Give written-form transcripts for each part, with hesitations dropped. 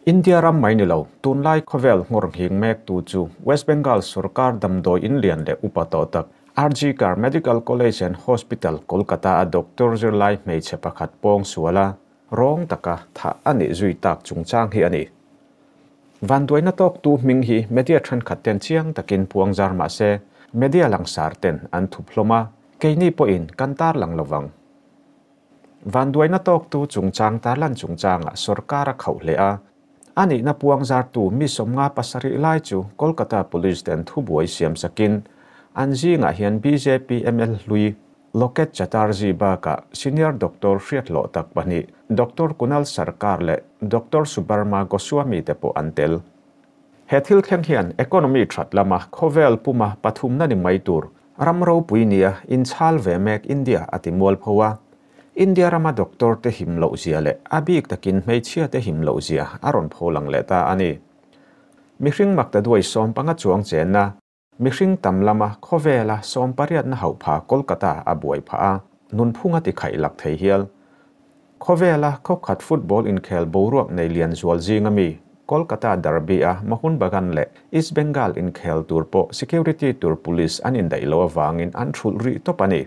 India ram mai ni lo, tunlai khawvel nghawr nghing mektu chu West Bengal sorkar damdawi in lian leh upa tawh tak, RG Kar Medical College and Hospital, Kolkata-a doctor zirlai hmeichhe pakhat pawng suala rawng taka thah a nih zui tak chungchang hi a ni. Vanduaina tawktu hming hi media thenkhat ten chiang takin puang zar mah se, media langsar ten an thup hlawm a, keini pawhin kan tarlang lovang. Vanduaina tawktu chungchang tarlan chungchangah sorkar a khauh hle a, a nihna puang zartu mi 57 lai chu Kolkata Police ten thubuai siam sakin an zingah hian bjp mla hlui Loket Chatterjee bakah senior doctor hriathlawh tak pahnih Doctor Kunal Sarkar leh Doctor Subarma Goswami te pawh an tel. He thil thleng hian economy that lama khawvel puma pathumna ni mai tur ram ropui nia inchhal ve mek India a ti mual pho a. India rama doctor te him loh zia leh a bik takin hmeichhia te him loh zia a rawn pho lang leh ta a ni. Mihring makta duai 15 chuang chenna, mihring tam lama khawvela 18na hauh pha Kolkata a buai phah a, nunphung a ti khaih lak thei hial. Khawvela khawkhat football inkhel boruak nei lian zual zinga mi Kolkata Derby a Mohun Bagan leh East Bengal inkhel tur pawh security tur police an indaih lo awangin an thulh rih tawp a ni.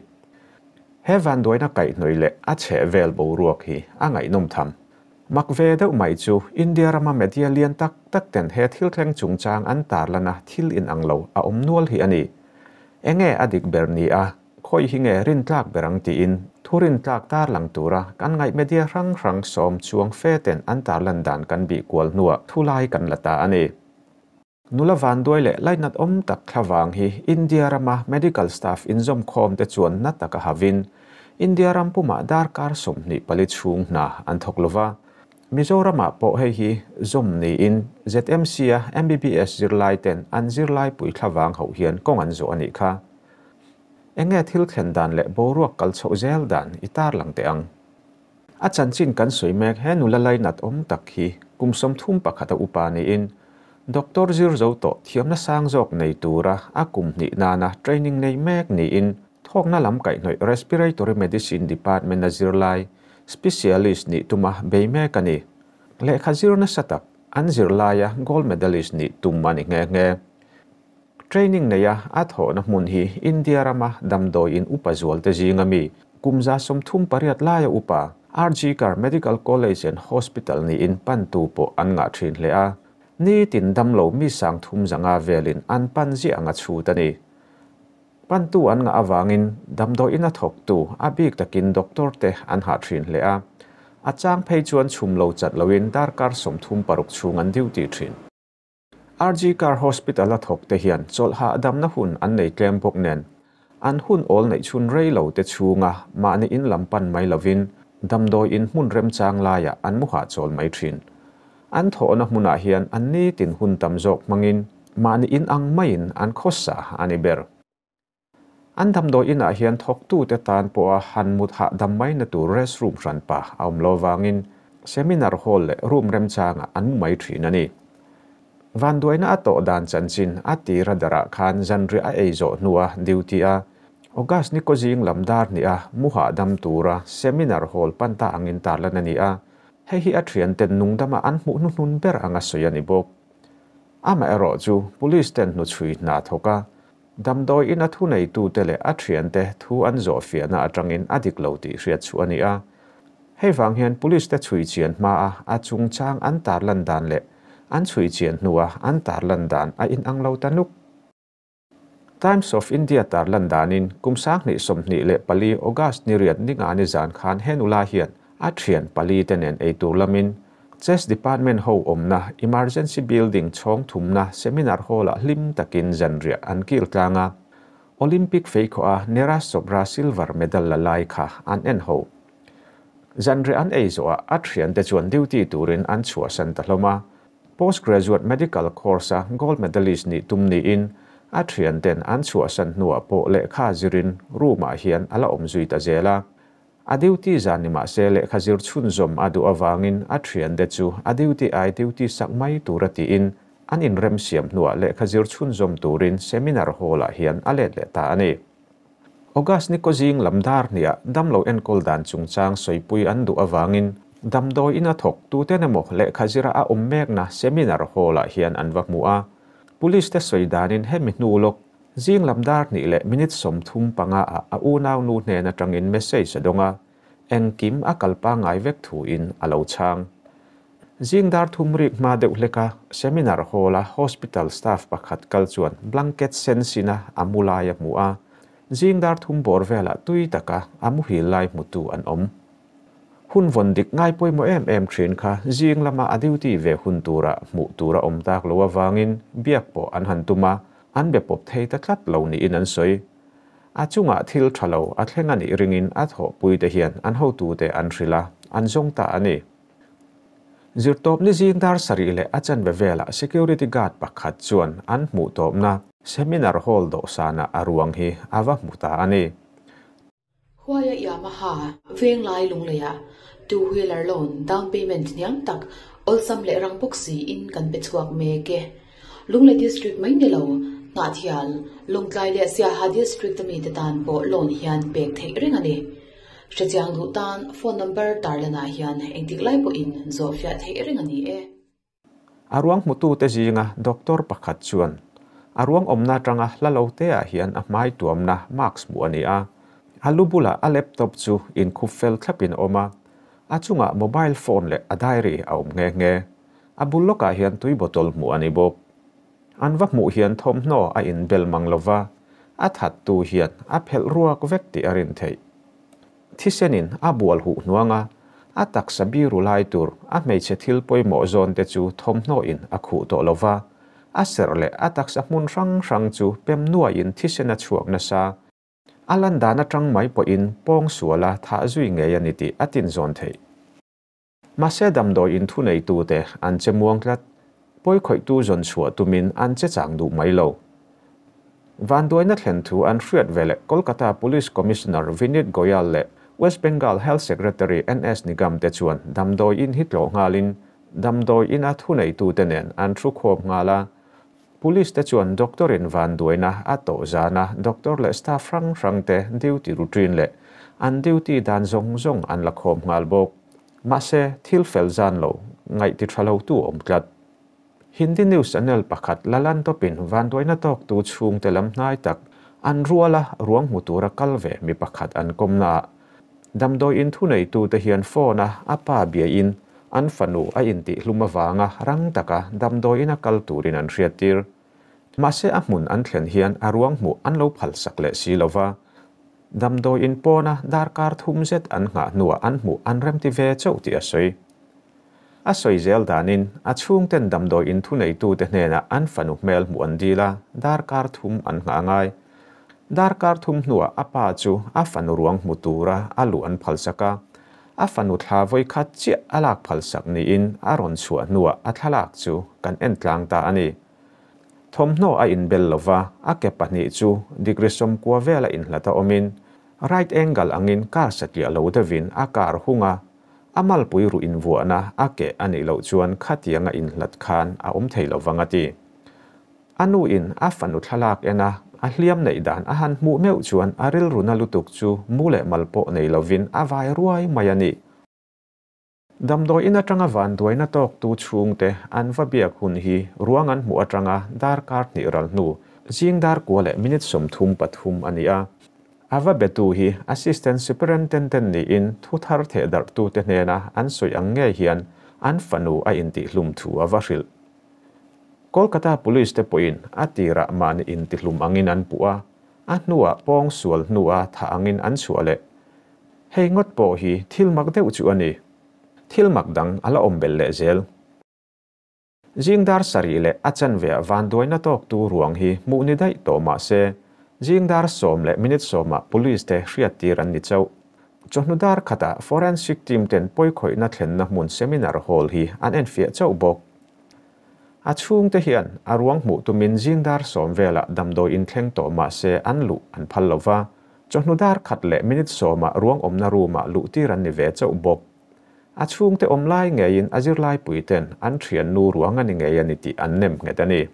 He vanduaina kaihhnawih leh a chheh vel boruak hi a ngaihnawm tham. Mak ve deuh mai chu India rama media lian tak tak ten he thil thleng chungchang an tarlana thil inang lo a awm nual hi a ni. Enge a dik ber ni a, khawi hi nge rin tlak berang tiin thu rin tlak tarlang tura kan ngaih media hrang hrang 10 chuang fe ten an tarlan dan kan bih kual hnuah thu lai kan la ta a ni. Nula vanduai leh lainat awm tak thlavang hi India rama medical staff inzawm khawm te chuan na taka hawin India ram puma darkar 24 chhung hna an thawk lova. Mizorama pawh hei hi zawm niin ZMC a MBBS zirlai ten an zirlai pui thlavang ho hian kawng an zawh a nih kha. Enge thil thlen dan leh boruak kal chhoh zel dan i tarlang teh ang. A chanchin kan sawi mek he nula lainat awm tak hi kum 31 a upa niin doctor zir zo tawh thiamna sang zawk nei tura a kum hnih nana training nei mek niin thawkna lam kaihhnawih respiratory medicine department a zirlai specialist ni tuma bei mek a ni. Lehkha zirna satak an zirlaia gold medalist ni tum a ni nge nge. Training neia a thawhna hmun hi India rama damdawi in upa zual te zinga mi kumza 38 laia upa RG Kar Medical College and Hospital ni in pan tu pawh an ngah thin hle a. Ni tin damlo mi 300 velin an pan zi anga chhut a ni. Pan tu an nga awangin damdawi in a thawk tu a bik takin doctor te an ha thin hle a. A chang phei chuan chhum lo chat loin darkar 36 chhung an duty thin. RG Kar Hospital a thawk te hian chawlh damna hun an nei tlem bawk nen. An hun awl nei chhun rei lo te chhunga mahni in lam pan mai lovin damdawi in hmun rem chang laia an mu ha chawl mai thin. An thawhna hmunah hian an ni tin hun tam zawk hmangin mahni in ang maiin an khawsa a ni ber. An damdawi inah hian thawktu te tan pawha han mut hah dam mai na tur restroom hran pa a awm lo wangin seminar hall leh room rem changa an mu mai thin a ni. Vanduaina a tawh dan chanchin a tira darah khan zanri a ei zawh hnua duty a August ni kozing lam dar ni a muha dam tura seminar hall panta angin tarlan a ni a. Hei hi a thian ten nungdama an hmuh hnu hnun ber anga sawi a ni bawk. Ama erawh chu police ten hnu chhui hna thawk a damdawi in a thu nei tu te leh a thian te thu an zawh fiahna atangin a dik lo tih hriat chu a ni a. Hei vang hian police te chhui chian hma a a chungchang an tarlan dan leh an chhui chian hnua an tarlan dan a inang lo ta nuk. Times of India tarlan danin kum 2024 August ni riat ninga ni zan khan henula hian a thian pali te nen eitur lamin Chess Department ho awmna emergency building chhawng thumna seminar hall ah hlim takin zanriah an kil tlanga. Olympic feikhaw a Neeraj Chopra silver medal la lai kha an en ho. Zanriah an ei zawh ah a thian te chuan duty turin an chhuah san ta hlawm a. Postgraduate medical course a gold medalist ni tum niin a thian ten an chhuah san hnuah pawh lehkha zirin room ah hian a la awm zui ta zel a. A duty zan ni mah se lehkha zir chhunzawm a duh awangin a thian te chu a duty ai duty sak mai tura tiin an inrem siam hnuah lehkha zir chhunzawm turin seminar hall ah hian a let leh ta a ni. August ni kozing lam dar hniah damlo enkawl dan chungchang sawipui an duh awangin Damdawi ina thawk tuten emaw lehkha zira a awm mekna seminar hall-ah hian an va hmu a. Police te sawi danin hemi hnu lawk zing lam dar hnih leh minute 35 ah a unau nu hnen atangin message a dawng a, engkim a kal pangngai vek thuin a lo chhang. Zing dar thum rik hma deuh hleka seminar hall-a hospital staff pakhat kal chuan blanket sen sina a mu lai a hmu a, zing dar thum bawr velah tui taka a muhil lai hmutu an awm. Hun vawn dik ngai pawimawh em em thin kha zing lama a duty ve hun tura hmuh tur a awm tak lo avangin biak pawh an han tum a, an be pawp thei ta tlat lo niin an sawi. A chungah thil tha lo a thleng a nih ringin a thawhpuite hian an hotute an hrilh a, an zawng ta a ni. Zirtawpni zing dar sarih leh a chanve velah security guard pakhat chuan an hmuh tawpna seminar hall dawhsanah a ruang hi a va hmu ta a ni. Huaia Yamaha Venglai Lungleiah two wheeler loan down payment hniam tak awlsam leh rang bawk siin kan pe chhuak mek e. Lunglei District mai ni lo, Hnahthial, Lungtlai leh Siaha District a mite tan pawh loan hian pek theih reng a ni. Hrechiang duh tan phone number tarlanah hian engtik lai pawhin zawhfiah theih reng a ni e. A ruang hmutute zinga doctor pakhat chuan a ruang awmna atanga hla lo te ah hian a hmai tuamna mask hmuh a ni a, a lu bulah a laptop chu inkhup fel thlapin a awm a, a chungah mobile phone leh a diary a awm nghe nghe. A bul lawkah hian tui bottle hmuh a ni bawk. An va hmuh hian thawmhnaw a inbel mang lova, a thattu hian a phelh ruak vek tih a rin theih. Thisenin a bual huh hnuang a, a taksa biru lai tur a hmeichhe thil pawimawh zawn te chu thawmhnawhin a khuh tawh lo va, a serh leh a taksa hmun hrang hrang chu pem nuaiin thisen a chhuak nasa. A lan dan atang mai pawhin pawng suala thah zui ngei a ni tih a tinzawn theih. Mahse damdawi in thuneitute an che muang tlat. Pawikhawihtu zawn chhuah tumin an che chang duh mai lo. Vanduaina thlen thu an hriat veleh Kolkata Police Commissioner Vinit Goyal leh West Bengal Health Secretary NS Nigam te chuan damdawi in hi tlawh nghalin damdawi ina thuneitute nen an thu khawm nghal a. Police te chuan doctor in vanduaina a tawh zana doctor leh staff hrang hrang te duty routine leh an duty dan zawng zawng an la khawm nghal bawk. Mahse, thil fel zan lo, ngaih ti tha lo tu awm tlat. Hindi news channel pakhat la lan tawpin vanduaina tawktu chhungte lam hnai tak an ruala ruang hmu tura kal ve mi pakhat an kawmna ah damdawi in thuneitute hian phone a a pa biain an fanu a intihhlum avanga rang taka damdawi ina kal turin an hriattir. Mahse a hmun an thlen hian a ruang hmuh an lo phalsak leh si lova, damdawi in pawna darkar thum zet an nghah hnuah an hmuh an remti ve chauh tih a sawi. A sawi zel danin a chhungten damdawi in thuneitute hnenah an fanu hmel hmuh an dil a, darkar thum an nghah ngai. Darkar thum hnuah a pa chu a fanu ruang hmu tura a luh an phalsak a, a fanu thla vawi khat chiah a lak phalsak niin a rawn chhuah hnuah a thlalak chu kan en tlang ta a ni. Thawmhnaw a inbel lova, a ke pahnih chu degree 90 vela inhlat a awmin right angle angin car satliah lo deuhin a car hung a, a malpui ruh invuahna a keh a nih loh chuan khatianga inhlat khan a awm thei lovang a ti. A nuin a fanu thlalak en a, a hliam neih dan a han hmuh meuh chuan a rilruna lutuk chu mu leh mal pawh nei lovin a vai ruai mai a ni. Damdawi in atanga vanduaina tawktu chhungte an va biak hun hi ruang an hmuh atanga darkar hnih ral hnu zing dar kua leh minute 33 a ni a. A va betu hi Assistant Superintendent niin thu thar theh darhtute hnena an sawi ang ngei hian an fanu a intihhlum thu a va hrilh. Kolkata Police te pawhin a tirah mahni intihlum angin an puh a, a hnuah pawng sual hnua tha angin an chhuah leh. Hei ngawt pawh hi thil mak deuh chu a ni. Thil mak dang a la awm belh leh zel. Zing dar sarih leh a chanveah vanduaina tawktu ruang hi hmuh ni daih tawh mah se, zing dar sawm leh minute sawmah Police te hriattir an ni chauh. Chawhnu dar khatah Forensic team ten pawikhawihna thlenna hmun seminar hall hi an enfiah chauh bawk. A chhungte hian a ruang hmuh tumin zing dar sawm velah damdawi in thleng tawh mah se an luh an phal lo va, chawhnu dar khat leh minute sawmah ruang awmna room-ah luhtir an ni ve chauh bawk. A chhungte awm lai ngeiin a zirlaipuiten an thiannu ruang a ni ngei a ni tih an nem nghet a ni.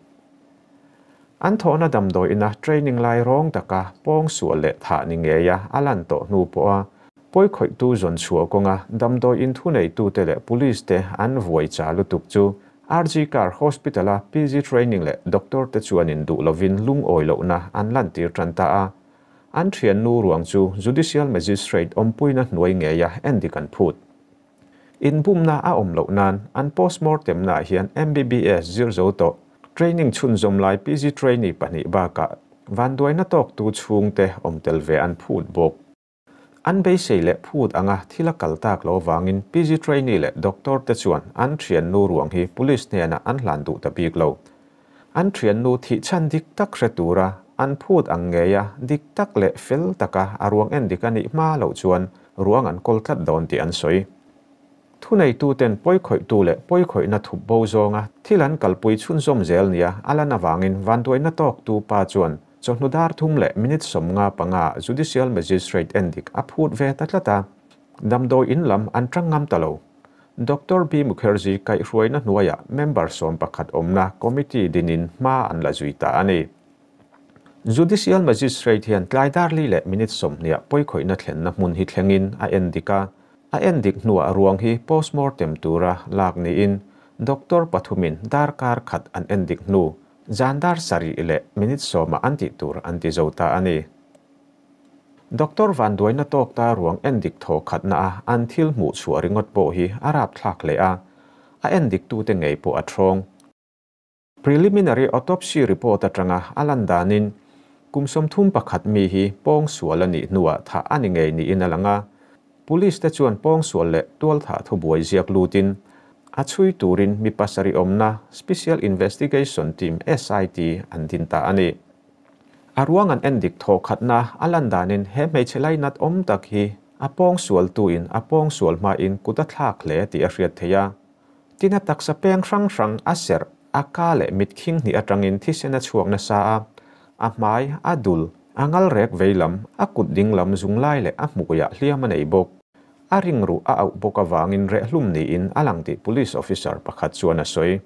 An thawhna damdawi ina training lai rawng taka pawng sual leh thah ni ngeia a lan tawh hnu pawha Pawikhawihtu zawn chhuah kawnga damdawi in thuneitute leh police te an vuai cha lutuk chu RG Kar Hospital-a PG training leh doctor te chuan in duh lovin lungawi lohna an lantir tan ta a. An thiannu ruang chu Judicial Magistrate awmpuina hnuai ngeia endik an phut. Inbumna a awm loh nan an postmortem naah hian MBBS zir zo tawh training chhunzawm lai PG trainee pahnih bakah vanduaina tawktu chhungte awm tel ve an phut bawk. An beisei leh phut anga thil a kal tak lo avangin PG trainee leh doctor te chuan an thiannu ruang hi police hnenah an hlan duh ta bik lo. An thiannu thih chhan dik tak hre tura an phut ang ngeia dik tak leh fel taka a ruang endik a nih hma loh chuan ruang an kawl tlat dawn tih an sawi. Thuneituten pawikhawihtu leh pawikhawihna thup bo zawnga thil an kalpui chhunzawm zel nia a lan avangin vanduaina tawktu pa chuan chawhnu dar thum leh minute 55 ah Judicial Magistrate endik a phut ve ta tlat a, damdawi in lam an tang ngam ta lo. Doctor B Mukherjee kaihhruaina hnuaiah member 11 awmna committee dinin hma an la zui ta a ni. Judicial Magistrate hian tlai dar li leh minute 20 ah pawikhawihna thlenna hmun hi thlengin a endik a, a endik hnuah ruang hi postmortem tura lak niin doctor pathumin dar kar khat an endik hnu zan dar 7 leh minute 10 ah an tih tur an ti zo ta a ni. Doctor vanduaina tawk ta ruang endik thaw khatna a an thil hmuh chhuah ringawt pawh hi a rap thlak leh a, a endik tu te ngei pawh a thawng. Preliminary autopsy report atanga a lan danin kum 31 mi hi pawng sual ani hnuah tha ani ngei ni in alanga. Police te chuan pawng sual leh tual tha thu buai ziak lutin a chui turin mi pasari awmna Special Investigation Team SIT an din ta ani. A ruang an endik thaw khatna a lan danin he hmeichhe lainat awm tak hi a pawng sual tu in a pawng sual hma in kut a thlak hle tih a hriat thei a. Tina taksa peng hrang hrang a serh a ka leh mit khing hnih atangin thisen a chhuak nasa a, a hmai a dul a ngal rek veilam a kut ding lam zung lai leh a hmuiah hliam a nei bawk. A ring ruh a auh bawk awangin rehlum niin a lang tih police officer pakhat chuan a sawi.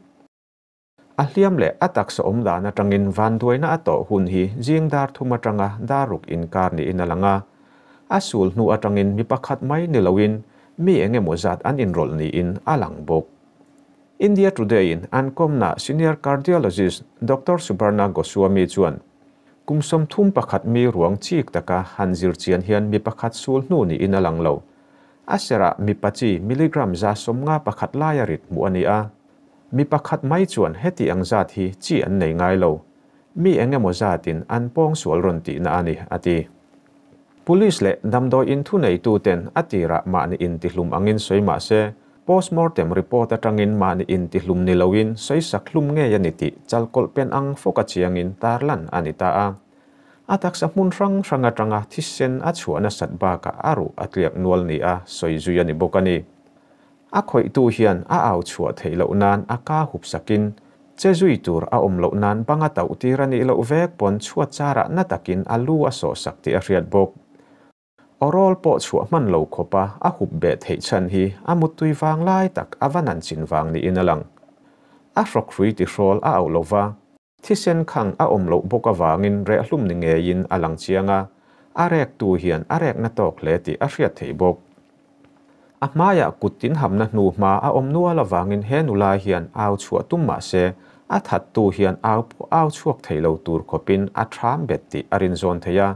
A hliam leh a taksa awm dan atangin vanduaina a tawh hun hi zing dar thum atanga dar ruk inkar niin a lang a. A sul hnu atangin mi pakhat mai ni loin mi engemaw zat an inrawlh niin a lang bawk. India Today in an kawmna senior cardiologist Dr. Subarna Goswami chuan kum 31 mi ruang chik taka han zir chian hian mi pakhat sul hnu niin a lang lo. A sera mi pachi milligram za 51 lai a rit hmu ani a. Mi pakhat mai chuan heti ang zat hi chi an nei ngai lo. Mi engemaw zatin an pawng sual rawn tihna ani ati. Police leh damdawi in thu nei tu ten atira mahni in tihlum angin sawi mah se postmortem report atangin mahni in tihlum ni loin sawi sak hlum ngei ani tih chalkawlh pen ang fawk a chiangin tarlan ani ta a. A taksa hmun hrang hrang atanga thisen a chhuahna sat bakah a ruh a tliak nual ni a sawi zui ani bawk ani. A khawihtu hian a au chhuah theih loh nan a ka hup sakin che zui tur a awm loh nan banga tauh tir ani loh vek pawn chhuat charah na takin a lu a sawh sak tih a hriat bawk. Awrawl pawh chhuah hman lo khawpa a hup beh theih chhan hi a muttui vang lai tak a van an chin vang niin a lang. A hrawk hrui ti hrawl a auh lova, thisen khang a awm loh bawk awangin rehlum ni ngeiin a lang chiang a, a rek tu hian a rekna tawk hle tih a hriat theih bawk. A hmaiah kut tin hamna hnu hma a awm nual awangin he nu lai hian au chhuah tum mah se a that tu hian au pawh au chhuak thei lo tur khawpin a tham bet tih a rin zawn thei a.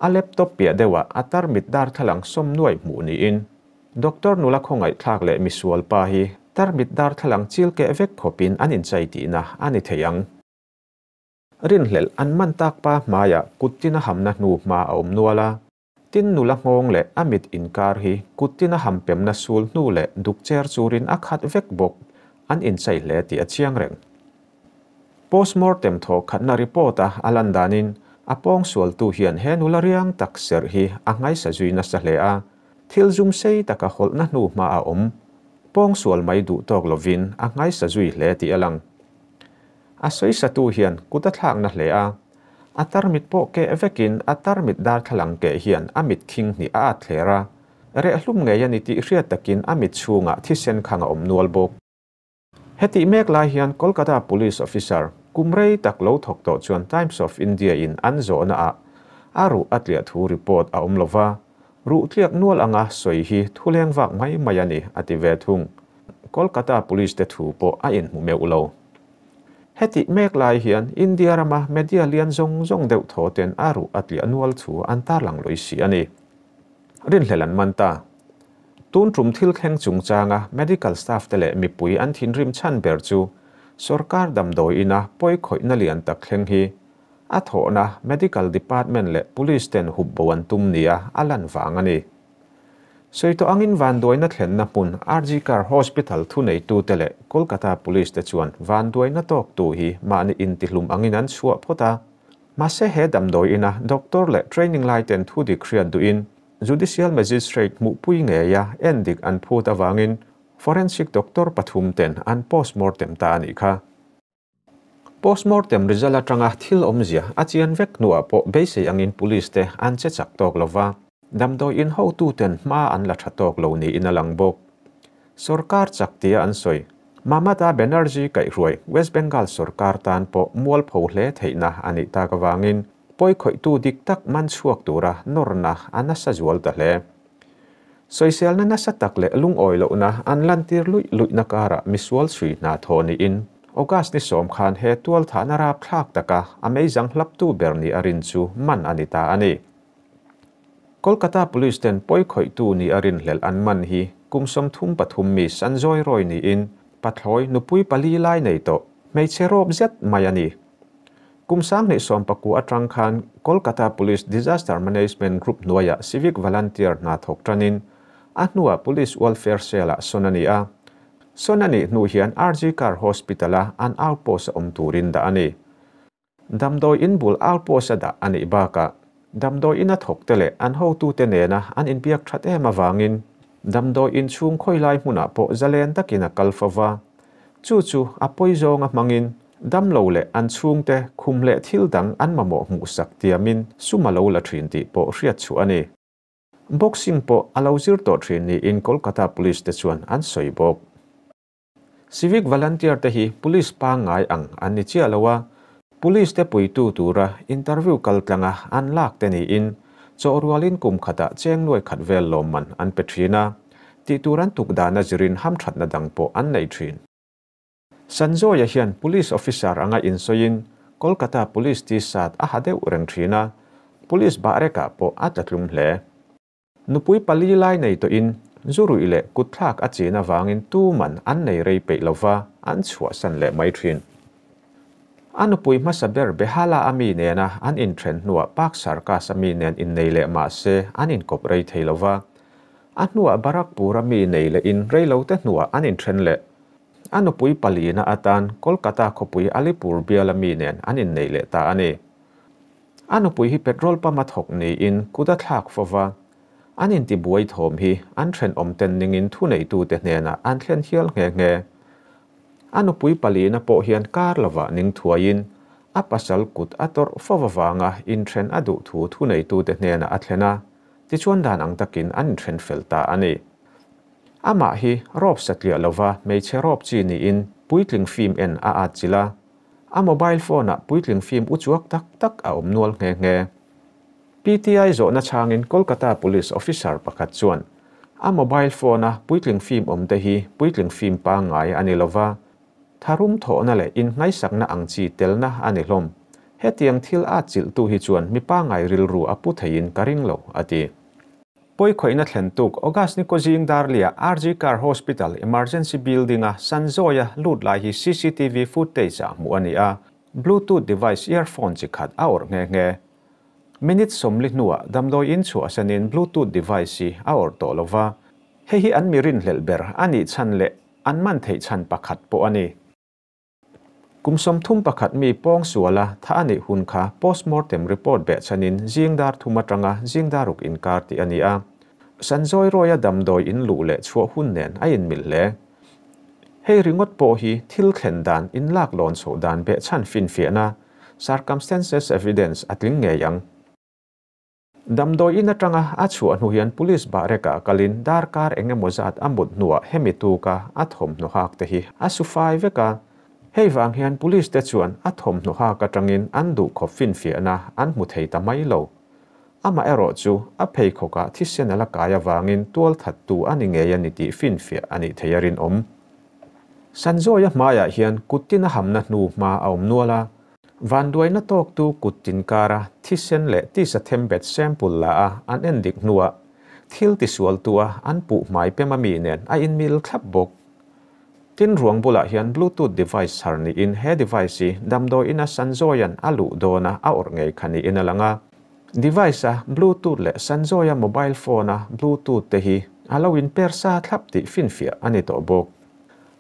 A laptop piah deuhah a tarmit dar thlalang sawm nuai hmuh niin Doctor nula khawngaih thlak leh misual pa hi tarmit dar thlalang chil keh vek khawpin an inchai tihna ani thei ang. Rinhlelh an man tak pa hmaiah kut tin a hamna hnu hma a awm nual a. Tin nula nghawng leh a mit inkar hi kut tin a ham pemna sul hnu leh duk cher churin a khat vek bawk an inchai hle tih a chiang reng. Postmortem thaw khatna report a alan danin a pawng sual tu hian he nula riang tak ser hi a ngai sa zui nasa hle a. Thil zum sei taka hawlhna hnu hma a awm. Pawng sual mai duh tawk lovin a ngai sa zui hle tih a lang. A sawi sa tu hian kut a thlakna hle a. A tarmit pawh keh vekin a tarmit dar thlalang keh hian a mit khing hnih a at thler a. Rehlum ngei ani tih hriat takin a mit chhungah thisen khang a awm nual bawk. Heti mek lai hian Kolkata Police Officer kumrei tak lo thawk tawh chuan Times of India in an zawhna a a ruh a tliah thu report a awm lova. Ruh tliak nual anga sawi hi thuleng vak mai mai a ni, a ti ve thung. Kolkata Police te thu pawh a inhmu meuh lo. Hetih mek lai hian India rama media lian zawng zawng deuh thaw ten a ruh a tliah nual thu an tarlang lawih si a ni. Rinhlelh an man ta. Tun tum thil thleng chungchanga medical staff te leh mipui an thinrim chhan ber chu sorkar damdawi ina pawi khawihna lian tak thleng hi a thawhna medical department leh police ten hup bo an tum nia a lan vang a ni. Sawi tawh angin vanduaina thlenna hmun RG Kar Hospital thuneitute leh Kolkata Police te chuan vanduaina tawktu hi mahni intihlum angin an chhuah phawt a. Mahse he damdawi ina doctor leh training lai ten thu dik hriat duhin Judicial Magistrate hmuhpui ngeia endik an phut avangin Forensic doctor pathum ten an postmortem ta a nih kha. Postmortem result atanga thil awmzia a chian vek hnuah pawh beisei angin police te an che chak tawk lova, damdawi in hotuten hma an la tha tawk lo niin a lang bawk. Sorkar chak tia an sawi. Mamata Banerjee kaihhruai West Bengal sorkar tan pawh mualpho hle theihna a nih tak avangin pawikhawihtu dik tak man chhuak tura nawrna a nasa zual ta hle. Sawiselna nasa tak leh lungawi lohna an lantir luih luihna karah misual chhui hna thaw niin August ni sawm khan he tualthahna rapthlak taka a meizang hlaptu ber ni a rin chu man a ni ta a ni. Kolkata Police ten pawikhawihtu ni a rinhlelh an man hi kum 33 mi Sanjoy Roy niin pathlawi nupui pali lai nei tawh hmeichhe rawp zet mai a ni. Kum 2019 atang khan Kolkata Police Disaster Management Group hnuaiah Civic Volunteer hna thawk tanin a hnuah Police Welfare Cell-ah sawn a ni a. Sawn a nih hnu hian RG Kar Hospital-a an outpost a awm turin dah a ni. Damdawi in bul outpost a dah a nih bakah damdawi in a thawkte leh an hotute nena an inbiak that em avangin damdawi in chhung khawilai hmunah pawh zalen takin a kal fo va. Chu chu a pawi zawnga hmangin damlo leh an chhungte khum leh thil dang an mamawh hmuhsak tiamin sum a lo la thin tih pawh hriat chhuah a ni. Boxing pawh a lo zir tawh thin niin Kolkata Police te chuan an sawi bawk. Civic volunteer te hi police pangngai ang an ni chiah lo a, police te puitu tura interview kal tlanga an lak te niin chaw rualin kum khatah cheng nuai khat vel lawmman an pe thin a, tih tur an tuk dana zirin hamthatna dang pawh an nei thin. Sanjoy-a hian police officer anga insawiin Kolkata Police T-shirt a ha deuh reng thin a, police bahrekah pawh a tla tlum hle. Nupui pali lai nei tawhin zu ruih leh kutthlak a chin avangin tuman an nei rei peih lova an chhuahsan leh mai thin. A nupui hmasa ber Behala a mi nena an inthen hnuah Park Sarkas a mi nen innei leh mah se an inkawp rei thei lova. A hnuah Barakpur a mi nei lehin reilote hnuah an inthen leh. A nupui palina atan Kolkata khawpui Alipur biala mi nen an innei leh ta a ni. A nupui hi petrol pump a thawk niin kut a thlak fo va, an intibuai thawm hi an thenawm ten ningin thuneitute hnenah an thlen hial nghe nghe. A nupui palina pawh hian kar lovah ning thuaiin a pasal kut a tawrh fo avanga inthen a duh thu thuneitute hnenah a thlen a, tichuan dan ang takin an inthen fel ta a ni. Amah hi rawp satliah lova hmeichhe rawp chi niin puitling film en a atchilh a, A mobile phone-ah puitling film uchuak tak tak a awm nual nghe nghe. PTI zawhna chhangin Kolkata Police officer pakhat chuan, A mobile phone-a puitling film awmte hi puitling film pangngai a ni lova, tharum thawhna leh innghaisakna ang chi telna a ni hlawm. Hetiang thil a chilhtu hi chuan mi pangngai rilru a pu theiin ka ring lo, a ti. Pawikhawihna thlen tuk August ni kawzing Darlia RG Kar Hospital Emergency Building-a Sanjoy-a lut lai hi CCTV footage-ah hmuh a ni a, Bluetooth device earphone chi khat a awrh nghe nghe. Minute 40 hnuah damdawi in chhuah sanin Bluetooth device hi a awrh tawh lo va, hei hi an mi rinhlelh ber a nih chhan leh an man theih chhan pakhat pawh a ni. Kum 31 mi pawng suala tha a nih hun kha postmortem report beh chhanin zing dar thum atanga zing dar ruk inkar tih a ni a. Sanjoy Roy-a damdawi in luh leh chhuah hun nen a inmil hle. Hei ringawt pawh hi thil thlen dan inlak lawn chhoh dan beh chhan finfiahna, circumstances evidence, a tling ngei ang. Damdawi in atanga a chhuah hnu hian police bahrekah kalin darkar eng emaw zat a mut hnuah hemi tuka a thawmhnaw hak te hi a su fai vek a. Hei vang hian police te chuan a thawmhnaw hak atangin an duhkhawp finfiahna an hmu thei ta mai lo. Amaherawhchu, a pheikhawkah thisen a la kai avangin tualthattu a ni ngei a ni tih finfiah a nih theih a rinawm. Sanzawia hmaiah hian kuttin a hamna hnu hma a awm nual a, vanduaina tawktu kuttin kara thisen leh tisa thembet sample la a an endik hnuah thil tisualtua an puh hmai pem ami nen a inmil thlap bawk. Tin, ruang bulah hian Bluetooth device chhar niin he device hi damdawi ina Sanjoy-a'n a luh dawna a awrh ngei kha niin a lang a. Device-a Bluetooth leh Sanjoy-a mobile phone-a Bluetooth te hi a lo inper sa thlap tih finfiah a ni tawh bawk.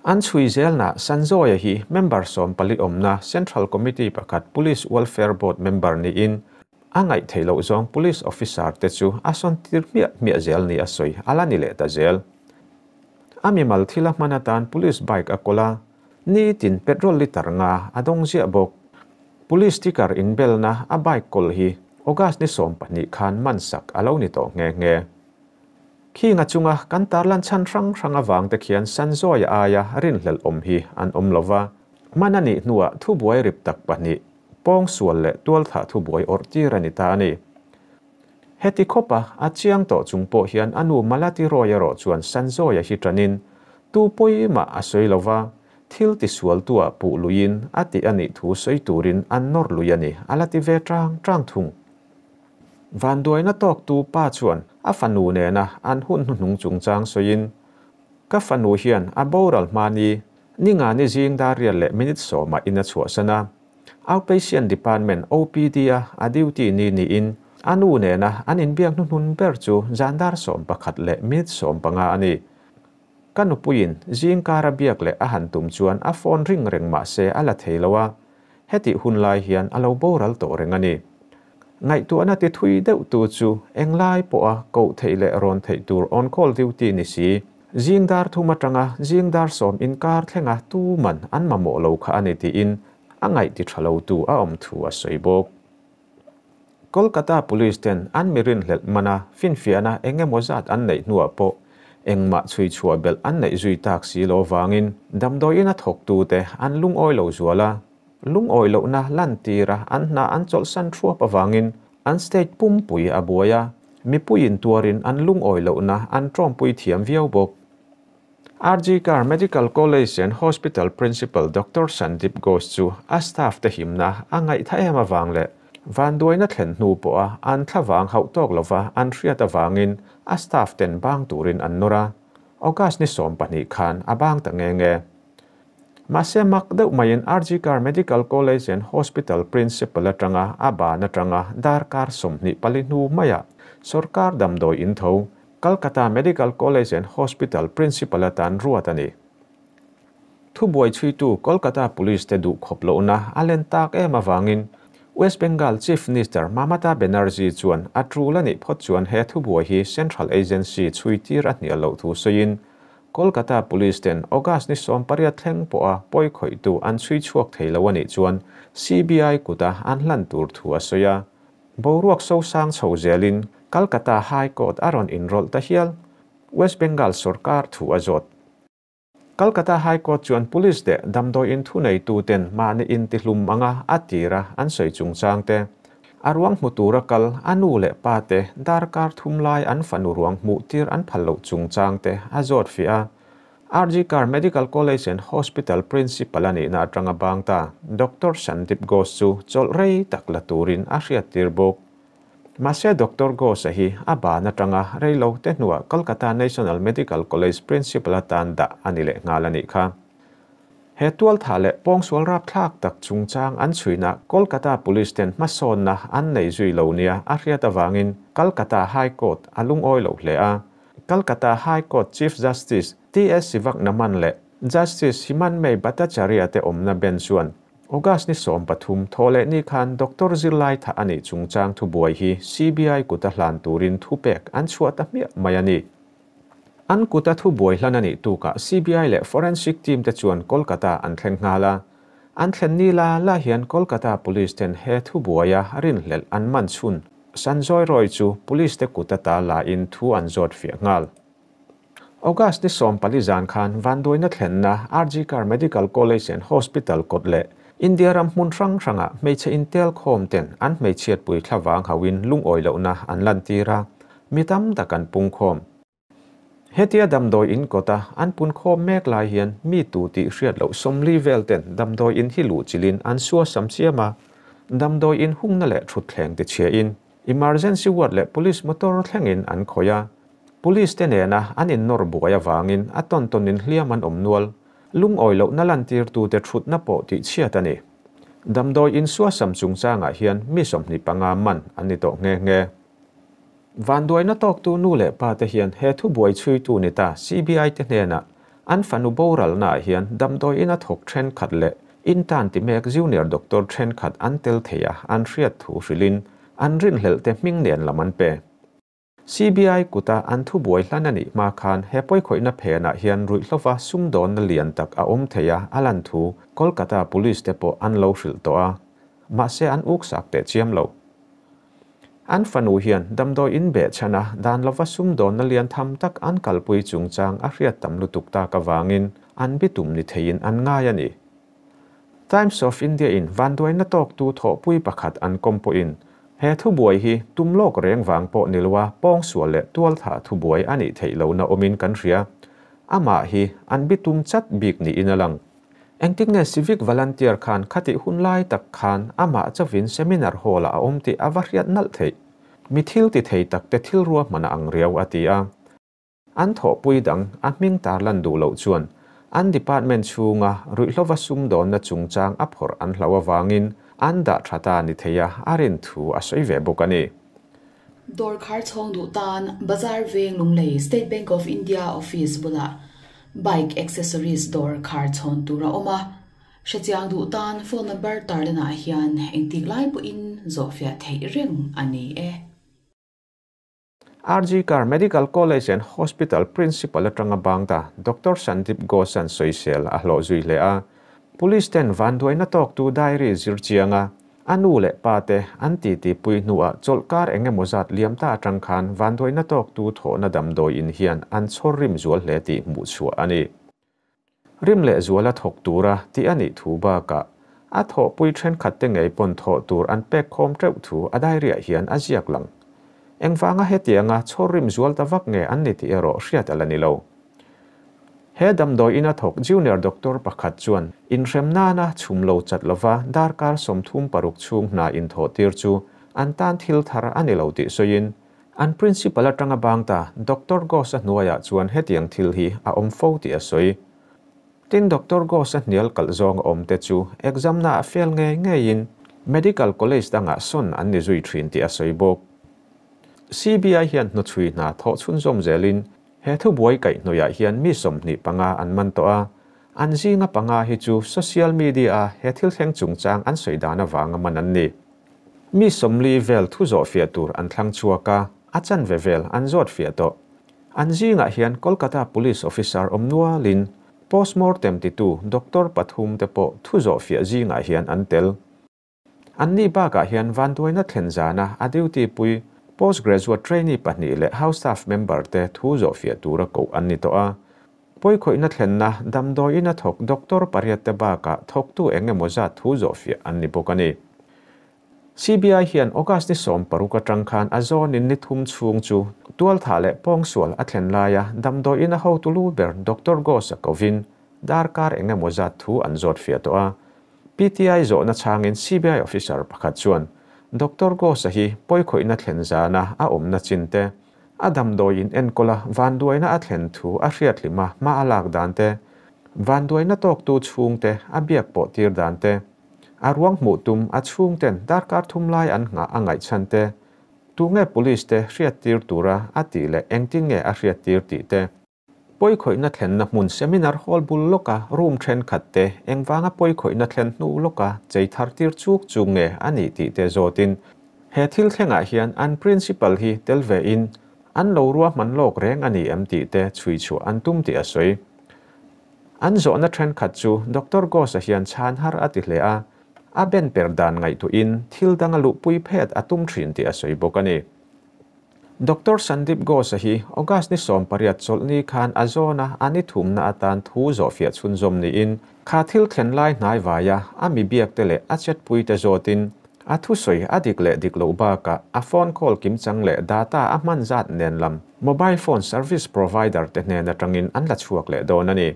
An chhui zelna Sanjoy-a hi member 14 awmna Central Committee pakhat Police Welfare Board member niin a ngaihtheih loh zawng Police officer te chu a sawntir hmiah hmiah zel ni a sawi a la ni leh ta zel. A mimal thil a hman atan Police bike a kawl a, nitin petrol litre nga a dawng ziah bawk. Police sticker inbelna a bike kawl hi August ni 12 khan man sak a lo ni tawh nghe nghe. Khinga chunga kan tarlan chhan hrang hrang avang te khian Sanjoy aia rinhlelh awm hi an awm lova, man a nih hnuah thubuai rip tak pahnih, pawngsual leh tualthah thubuai awrh tir a ni ta a ni. Heti khawpa a chiang tawh chung pawh hian a nu Malati Roy erawh chuan Sanjoy-a hi tanin tu pawimah a sawi lo va, thil tisualtua puh luiin a tih a nih thu sawi turin an nawr lui a ni, a la ti ve tang tang thung. Vanduaina tawktu pa chuan a fanu nena an hun hnuhnung chungchang sawiin, Ka fanu hian a boral hmani ninga ni zing dar rial leh minute sawmah in a chhuahsan a. Outpatient Department, OPD, a a duty ni niin a nu nena an inbiak hnuhnun ber chu zan dar 11 leh minute 15 a ni. Ka nupuiin zing kara biak leh a han tum chuan a phone ring reng mah se a la thei lo a, hetih hun lai hian a lo boral tawh reng a ni. Ngaihtuahna ti thui deuh tu chu englai pawha koh theih leh rawn theih tur on call duty ni si, zing dar 3 atanga zing dar 10 inkar thlenga tu man an mamawh lo kha a ni tiin a ngaih ti tha lo tu a awm thu a sawi bawk. Kolkata Police ten an mirin hlelh mana finfiahna engemaw zat an neih hnuah pawh engmah chhui chhuah belh an neih zui tak si lo wangin damdawi in a thawk tu te an lungawi lo zual a, lungawi lohna lan tira an hna an chawlhsan thuap awangin an state pumpui a buai a, mipuiin tuarin an lungawi lohna an tawmpui thiam viau bawk. RG Kar Medical College and Hospital Principal Dr. Sandip Ghosh chu a staff te himna a ngaih tha em awang le vanduaina thlen hnu pawh a an thla wang hauh tawk lova an hriat awangin a staff ten bang turin an nawr a. August ni 12 khan a bang ta nge nge. Mahse mak deuh maiin RG Kar Medical College and Hospital Principal atanga a ban atanga darkar 24 hnu maia sarkar damdawi in tho Kolkata Medical College and Hospital Principal atan ruat a ni. Thubuai chhuitu Kolkata Police te duh khawp lohna a len tak em awangin West Bengal Chief Minister Mamata Banerjee chuan a tul a nih phawt chuan he thubuai hi Central Agency chhui tir a hnial loh thu sawiin Kolkata Police ten August ni 18 thleng pawh a pawi khawihtu an chhui chhuak thei lo a nih chuan CBI kuta an hlan tur thu a sawi a. Boruak so sang chho zelin Kolkata High Court a rawn inrawlh ta hial West Bengal sarkar thu a zawt. Kolkata High Court chuan police te damdawi in thu nei tu ten mahni in ti hlum anga a tira an sawi chungchang te. A ruang hmu tura kal a nu leh pa te darkar thum lai an fanu ruang hmuh tir an phal loh chungchang te a zawt fi a. RG Kar Medical College and Hospital Principal a nihna atanga bang ta Dr. Sandip Ghosh chu chawlh rei tak la turin a hriat tir bawk. Mahse Dr. Ghosh a hi a ban atanga rei lo te hnuah Kolkata National Medical College Principal atan dah a ni leh nghal a nih kha. He tual tha leh pawngsual rap thlak tak chungchang an chhuina Kolkata Police ten hmasawnna an nei zui lo nia a hriat awangin Kolkata High Court a lungawi lo hle a. Kolkata High Court Chief Justice T.S. Sivaknaman leh Justice Himanmay Bhattacharya te awmna ben chuan August ni 13 thawleh ni khan Dr. Zirlai tha ani chungchang thu buai hi CBI kuta hlan turin thu pek an chhuah ta hmiah mai a ni. An kuta thu buai hlan ani tuka CBI leh forensic team te chuan Kolkata an thleng nghal a. An thlen ni la la hian Kolkata Police ten he thu buaia rin hlelh an man chhun. Sanjoy Roy chu police te kuta ta la in thu an zawt fiah nghal. August ni 14 zan khan vanduaina thlenna RG Kar Medical College and Hospital kawt leh India ram hmun hrang hrangah hmeichhe intel khawm ten an hmeichhiatpui thlavang hauhin lungawi lohna an lantir a, mi tam tak an pung khawm. Hetia damdawi in kawta an pun khawm mek lai hian mi tu tih hriat loh 40 vel ten damdawi in hi luh chilhin an suasam chiam a, damdawi in hungna leh thutthleng ti chhiain emergency ward leh police motor thlengin an khawih a. Police te nena an innawr buai avangin a tawn tawnin hliam an awm nual. Lungawi lohna lantirtute thutna pawh tih chhiat a ni. Damdawi in suasam chungchangah hian mi 25 man an ni tawh nghe nghe. Vanduaina tawktu nu leh pa te hian he thubuai chhuitu ni ta CBI te hnenah an fanu boralnaah hian damdawi ina thawk thenkhat leh intern ti mek junior doctor thenkhat an tel thei a an hriat thu hrilhin an rinhlelh te hming nen lam an pe. CBI kuta an thubuai hlan a nih hma khan he pawikhawihna phenah hian ruihhlova sumdawnna lian tak a awm thei a a lan thu Kolkata police te pawh an lo hrilh tawh a, mahse an uksak teh chiam lo. An fanu hian damdawi in beh chhan a dan lova sumdawnna lian tham tak an kalpui chungchang a hriat tam lutuk tak avangin an bitum ni theiin an ngai a ni. Times of India in vanduaina tawktu thawhpui pakhat an kawm pawhin he thubuai hi tum lawk reng vang pawh ni loa pawngsual leh tualthah thubuai a nih theih lohna awmin kan hria. Amah hi an bitum chat bik niin a lang. Engtik nge civic volunteer khan khatih hun lai tak khan amah chawin seminar hall ah a awm tih a va hriat nalh theih. Mi thil ti thei tak te thil ruahman a ang riau a ti a. An thawhpui dang a hming tarlan duh loh chuan an department chhunga ruihhlova sumdawnna chungchang a phawrh an hlauh avangin an dah tha ta ni thei a a rin thu a sawi ve bawk a ni. Dawr khar chhawng duh tan Bazar Veng Lunglei State Bank of India office bulah Bike accessories dawr khar chhawn tur a awm a, hrechiang duh tan phone number tarlanah hian engtik lai pawhin zawhfiah theih reng a ni e. RG Kar Medical College and Hospital Principal atanga bang ta Doctor Sandip Ghosh-a'n sawisel a hlawh zui hle a. Police ten vanduaina tawktu diary zir chianga a nu leh pa te an titi pui hnuah chawlhkar eng emaw zat liam ta atang khan vanduaina tawktu thawhna damdawi in hian an chhawr rim zual hle tih hmuh chhuah a ni. Rim leh zuala thawk tura tih a nih thu bakah a thawhpui thenkhat te ngei pawn thawh tur an pek khawm teuh thu a diary-ah hian a ziak lang. Engvanga hetianga chhawr rim zual ta vak nge an ni tih erawh hriat a la ni lo. He damdawi ina thawk junior doctor pakhat chuan inhrem nana chhum lo chat lova darkar 36 chhung hna inthawh tir chu an tan thil thar a ni lo tih sawiin an principal atanga bang ta Doctor Ghosh-a hnuaiah chuan hetiang thil hi a awm fo tih a sawi. Tin Doctor Ghosh-a hnial kalh zawng a awm te chu exam na a fail ngei ngeiin medical college dangah sawn an ni zui thin tih a sawi bawk. CBI hian hnuchhui hna thawh chhunzawm zelin he thubuai kaihhnawihah hian mi 25 an man tawh a, an zinga panga hi chu social media-a he thil thleng chungchang an sawi dan avanga man an ni. Mi 40 vel thu zawh fiah tur an thlang chhuak a, a chanve vel an zawt fiah tawh. An zingah hian Kolkata Police officer awm nualin postmortem titu doctor pathum te pawh thu zawh fiah zingah hian an tel. An ni bakah hian vanduaina thlen zana a duty pui postgraduate trainee pahnih leh house staff member te thu zawh fiah tura koh an ni tawh a. Pawikhawihna thlenna damdawiin a thawk doctor pariat te bakah thawktu eng emaw zat thu zawh fiah an ni bawk a ni. CBI hian August ni 16 atang khan a zawnin ni thum chhung chu tualthah leh pawngsual a thlen laia damdawiin a hotu lu ber Doctor Ghosh-a kovin darkar eng emaw zat thu an zawt fiah tawh a. PTI zawhna changin CBI officer pakhat chuan Doctor Ghosh-a hi pawikhawihna thlen zana a awmna chin te, a damdawiin enkawla vanduaina a thlen thu a hriat hlima hma a lak dan te, vanduaina tawktu chhung te a biak pawh tir dan te, a ruang hmuh tum a chhung ten darkar thum lai an nghah a ngaih chhan te, tunge police te hriat tir tura a tih leh engtin nge a hriat tir tih te, pawikhawihna thlenna hmun seminar hall bul lawka room thenkhat te engvanga pawikhawihna thlen hnu lawka chei thar tir chuk chu nge a nih tih te zawtin he thil thlengah hian an principal hi tel ve in an lo ruahman lawk reng a ni em tih te chhui chhuah an tum tih a sawi. An zawhna thenkhat chu Doctor Ghosh-a hian chhan har a ti hle a, a ben per dan ngaihtuahin thil danga luhpui phet a tum thin tih a sawi bawk a ni. Doctor Sandip Ghosh-a hi August ni 18 chawlhni khan a zawna a ni thumna atan thu zawhfiah chhunzawm niin kha thil thlen lai hnai vaia a mi biakte leh a chetpuite zawtin a thusawi a dik leh dik loh bakah a phone call kimchang leh data a hman zat nen lam mobile phone service provider te hnen atangin an la chhuak leh dawn a ni.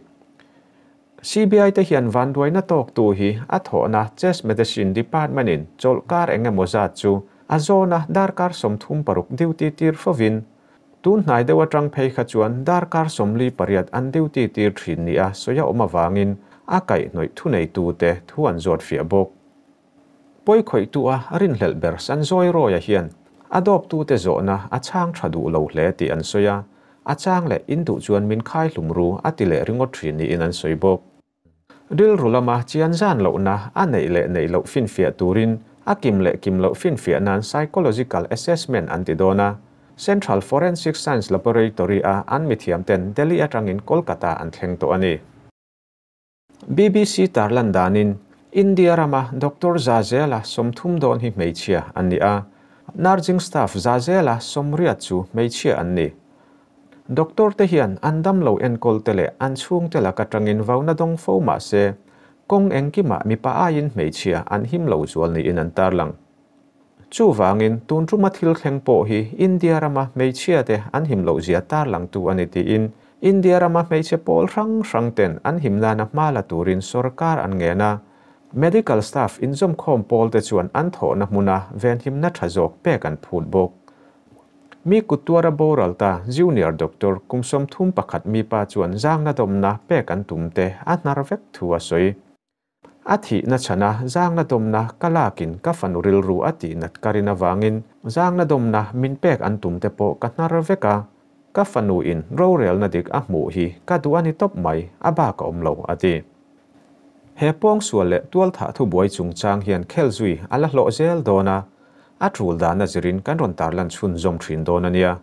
CBI te hian vanduaina tawktu hi a thawhna Chest Medicine Department-in chawlhkar eng emaw zat chu a zawna darkar 36 duty tir fovin, tun hnai deuh atang phei kha chuan darkar 48 an duty tir thin nia sawi a awm avangin a kaihhnawih thuneitute thu an zawt fiah bawk. Pawi khawihtu a rinhlelh ber Sanjoy Roy-a hian a dawptute zawhna a chhang tha duh lo hle tih an sawi a, a chang leh in duh chuan min khai hlum ru a ti leh ringawt thin niin an sawi bawk. Rilru lama chian zan lohna a neih leh neih loh finfiah turin a kim leh kim loh finfiah nan psychological assessment an ti dawn a, Central Forensic Science Laboratory-a an mithiamten Delhi atangin Kolkata an thleng tawh a ni. BBC tarlan danin India rama Doctor Zazela 30 dawn hi hmeichhia an ni a, nursing staff Zazela 80 chu hmeichhia an ni. Doctor te hian an dam lo enkawl te leh an chhung te laka tangin vauna dawng fo mah se, kawng engkimah mipa aiin hmeichhia an him lo zual niin an tarlang. Chu wangin tun tuma thil thleng pawh hi India rama hmeichhia te an him lo zia tarlang tu ani tiin India rama hmeichhe pawl hrang hrang ten an him nana hma la turin sarkar an nge na. Medical staff inzawm khawm pawl te chuan an thawhna hmuna ven himna tha zawk pek an phut bawk. Mi kuttuara boral ta junior doctor kum 31 mi pa chuan zangna dawmna pek an tum te a hnar vek thu a sawi. A thi na chana zangna dawmna ka lakin ka fanu rilru a ti nat karina wangin zangna dawmna min pek an tum te pawh ka hnar vek a. Ka fanu in rorel na dik a hmuh hi ka duh ani tawp mai a ba ka awm lo a ti. He pawng sual leh tual tha thu buai chungchang hian khel zui a la hlawh zel dawn a, a tul dan a zirin kan rawn tarlan chhun zawm thin dawn ania.